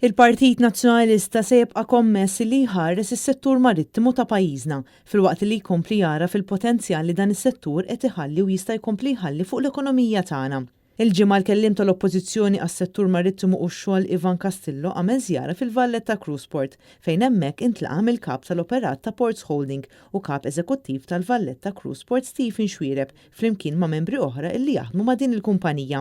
Il-Partit Nazzjonalista se jibqa' kommess li jħares is-settur marittimu ta' pajjiżna, filwaqt li jkompli jagħraf il-potenzjal li dan is-settur qed iħalli u jista' jkompli jħalli fuq l-ekonomija tagħna. Il-Ġimgħa l-kelliem tal-Oppożizzjoni għas-Settur Marittimu u x-Xogħol Ivan Castillo għamel żjara fil-Valletta Cruise Port fejn hemmhekk intlaqa' mill-Kap tal-Operat ta' Ports Holding u Kap Eżekuttiv tal-Valletta Cruise Port Stephen Xuereb flimkien ma' membri oħra illi jaħdmu ma' din il-kumpanija.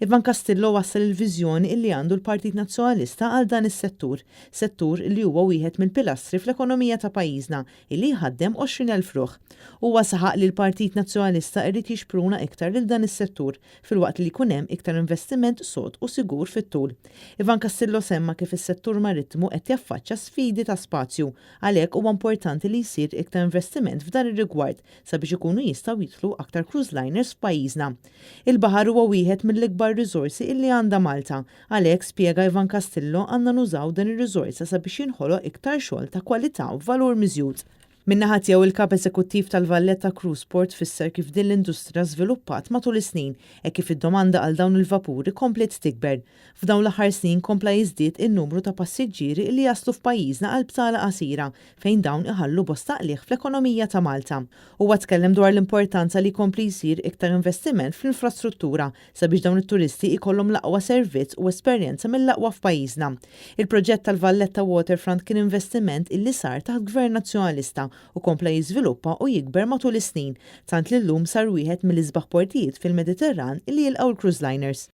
Ivan Castillo wassal il-viżjoni illi għandu l-Partit Nazzjonalista għal dan is-settur, settur illi huwa wieħed mill-pilastri fl-ekonomija ta' pajjiżna illi jħaddem 20,000 ruħ. Huwa saħaq li l-Partit Nazzjonalista irid jixpruna iktar lil dan is-settur filwaqt li jkun hemm iktar investiment sod u sigur fit-tul. Ivan Castillo semma kif is-settur marittimu qed jaffaċċja sfidi ta' spazju, għalhekk huwa importanti li jsir iktar investiment f'dan ir-rigward sabiex ikunu jistgħu jidħlu aktar cruise liners f'pajjiżna. Il-baħar huwa wieħed mill-ikbar riżorsi illi għandha Malta, għalhekk spjega Ivan Castillo għandna nużaw din ir-riżorsa sabiex jinħoloq iktar xogħol ta' kwalità u b'valur miżjud. Min-naħa tiegħu il-Kap Eżekuttiv tal-Valletta Cruise Port fisser kif din l-industrija żviluppat matul is-snin hekk kif id-domanda għal dawn il-vapuri kompliet tikber. F'dawn l-aħħar snin kompla jiżdied in-numru ta' passiġġieri li jaslu f'pajjiżna għal btala qasira fejn dawn iħallu bosta qligħ fl-ekonomija ta' Malta. Huwa tkellem dwar l-importanza li jkompli jsir iktar investiment fl-infrastruttura sabiex dawn it-turisti jkollhom l-aqwa servizz u esperjenza mill-aqwa f'pajjiżna. Il-proġett tal-Valletta Waterfront kien investiment illi sar taħt Gvern Nazzjonalista u kompla jiżviluppa u jikber matul is-snin, tant li llum sar wieħed mill-isbaħ portijiet fil-Mediterran illi jilqgħu l-cruise liners.